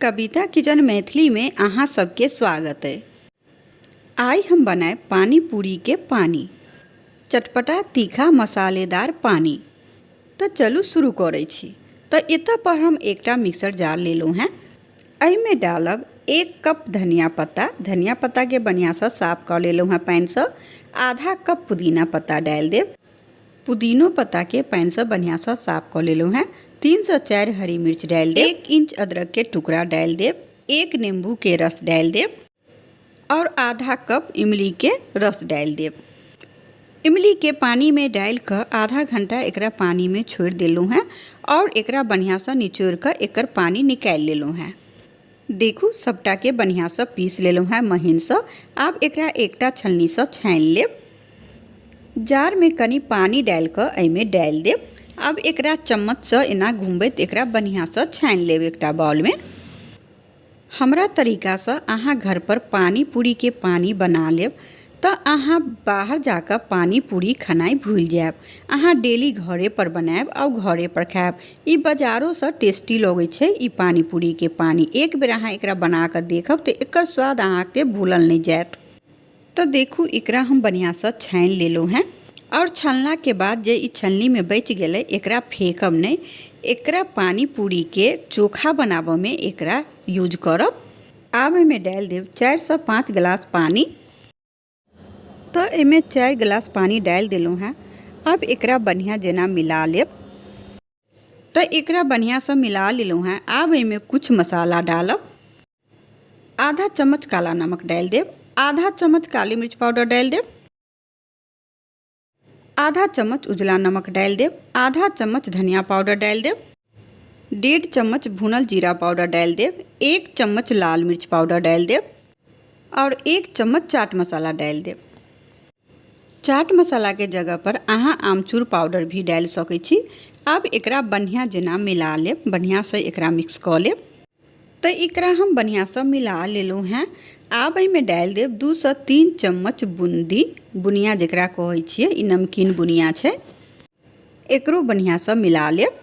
कविता kitchen मैथिलीमे अहाँ सबके स्वागत अइ। आइ हम बनायब पानी पूरीके पानी, चटपटा तीखा मसालेदार पानी। तऽ चलू शुरू करै छी। तऽ एतऽ पर हम एकटा मिक्सर जार लेलहुँ हेँ। एहिमे डालब 1 कप धनिया पत्ता। धनिया पत्ताके बढ़िआँसँ साफ कऽ लेलहुँ हेँ पानिसँ। आधा कप पुदीना पत्ता डालि देब। पुदीनो पत्ताके पानिसँ बढ़िआँसँ साफ कऽ लेलहुँ हेँ। 3 सँ 4 हरी मिर्च डालि देब। 1 इंच अदरकके टुकड़ा डालि देब। 1 नींबूके रस डालि देब आओर आधा कप इमलीके रस डालि देब। इमलीके पानिमे डालि कऽ आधा घंटा एकरा पानिमे छोड़ि देलहुँ हेँ आओर एकरा बढ़िआँसँ निचोड़ि कऽ एकर पानि निकालि लेलहुँ हेँ। देखू, सबटाके बढ़िआँसँ पीस लेलहुँ हेँ महीनसँ। आब एकरा एकटा छलनीसँ छानि लेब। जारमे कनि पानि डालि कऽ एहिमे डालि देब। आब एकरा चम्मचसँ एना घुमबैत एकरा बढ़िआँसँ छानि लेब एकटा बाउलमे। हमरा तरीकासँ अहाँ घरपर पानी पूरीके पानी बना लेब तऽ अहाँ बाहर जाकऽ पानी पूरी खेनाइ भूलि जायब। अहाँ डेली घरेपर बनायब आओर घरेपर खायब। ई बजारोसँ टेस्टी लगै छै ई पानी पूरीके पानी। एक बेर अहाँ एकरा बनाकऽ देखब तऽ एकर स्वाद अहाँके भूलल नहि जायत। तऽ देखू, एकरा हम बढ़िआँसँ छानि लेलहुँ हेँ आओर छानलाके बाद जे ई छलनीमे बचि गेलै, एकरा फेकब नहि। एकरा पानी पूरीके चोखा बनाबऽमे एकरा यूज करब। आब एहिमे डालि देब 4 सँ 5 गिलास पानी। तऽ एहिमे 4 गिलास पानी डालि देलहुँ हेँ। आब एकरा बढ़िआँ जेना मिला लेब। तऽ एकरा बढ़िआँसँ मिला लेलहुँ हेँ। आब एहिमे किछु मसाला डालब। आधा चम्मच काला नमक डालि देब, आधा चम्मच काली मिर्च पाउडर डालि देब, आधा चम्मच उजला नमक डालि देब, आधा चम्मच धनिया पाउडर डालि देब, 1.5 चम्मच भुनल जीरा पाउडर डालि देब, 1 चम्मच लाल मिर्च पाउडर डालि देब आओर 1 चम्मच चाट मसाला डालि देब। चाट मसालाके जगह पर अहाँ आमचूर पाउडर भी डालि सकै छी। आब एकरा बढ़िआँ जेना मिला लेब, बढ़िआँसँ एकरा मिक्स कऽ लेब। तऽ एकरा हम बढ़िआँसँ मिला लेलहुँ हेँ। आब एहिमे डालि देब 2 सँ 3 चम्मच बून्दी, बुनिया जकरा कहै छियै। ई नमकीन बुनिया छै। एकरो बढ़िआँसँ मिला लेब।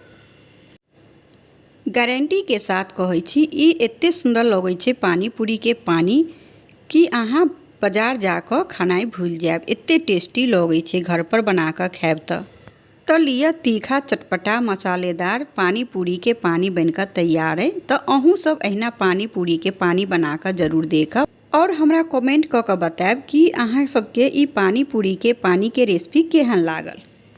गारंटीके साथ कहै छी, ई एतेक सुन्दर लगै छै पानी पूरीके पानी कि अहाँ बाजार जाकऽ खेनाइ भूलि जायब। एतेक टेस्टी लगै छै घरपर बनाकऽ खायब। तऽ लिअ, तीखा चटपटा मसालेदार पानी पूरीके पानी बनिकऽ तैयार अइ। तऽ अहूँ सब अहिना पानी पूरीके पानी बनाकऽ जरूर देखब आओर हमरा कमेंट कऽ कऽ बतायब कि अहाँ सबके ई पानी पूरीके पानीके रेसिपी केहन लागल।